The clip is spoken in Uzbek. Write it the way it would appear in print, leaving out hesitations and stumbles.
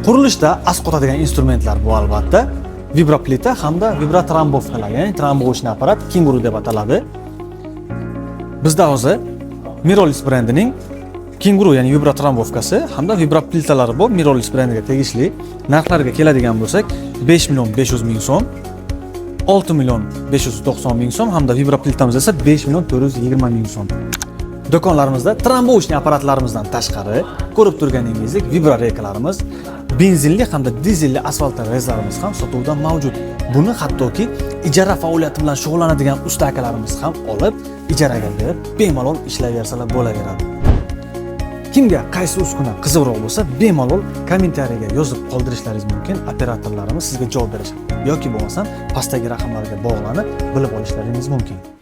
Qurilishda asqotadigan instrumentlar bu albatta vibroplita hamda vibrotrambovkalar, ya'ni трамбовочный аппарат, Kenguru deb ataladi. Bizda hozir Mirolis brendining Kenguru, ya'ni vibrotrambovkasi hamda vibroplitalari bor, Mirolis brendiga tegishli. Narxlariga keladigan bo'lsak, 5 million 500 ming so'm, 6 million 590 ming so'm hamda vibroplitamiz esa 5 million 420 ming so'm. Do'konlarimizda трамбовочный apparatlarimizdan tashqari, ko'rib turganingizdek, vibroreykalarimiz, benzinli hamda dizelli asfaltrezlarimiz ham sotuvda mavjud. Buni hattoki ijara faoliyati bilan shug'ullanadigan usta akalarimiz ham olib, ijaraga berib, bemalol ishlayversalar bo'laveradi. Kimga qaysi uskuna qiziqroq bo'lsa, bemalol kommentariyaga yozib qoldirishlaringiz mumkin. Operatorlarimiz sizga javob berishadi yoki bo'lmasam pastdagi raqamlarga bog'lanib bilib olishlaringiz mumkin.